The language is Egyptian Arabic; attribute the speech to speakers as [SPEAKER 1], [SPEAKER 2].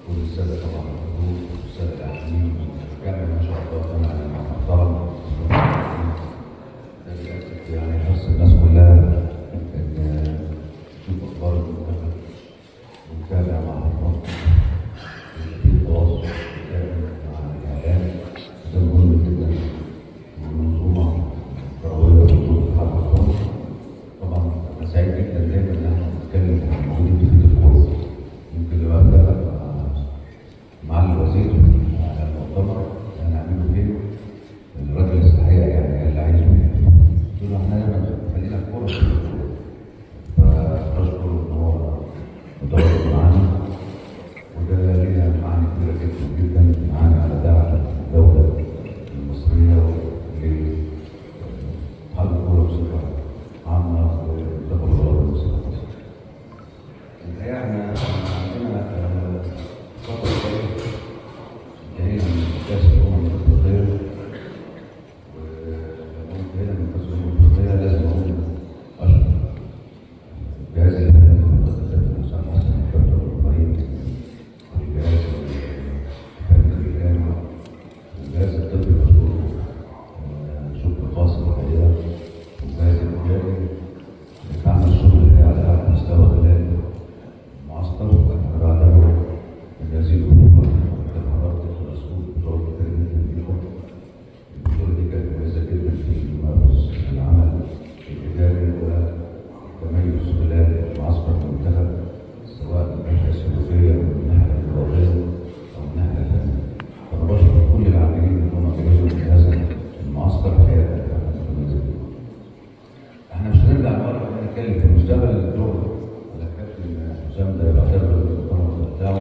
[SPEAKER 1] كل السادة طبعا الحضور والسادة الاعلاميين والجمع ما شاء الله جمع محترم. ده بيأكد يعني حرص الناس كلها ان تشوف اخبار المنتخب ونتابع مع حضراتكم.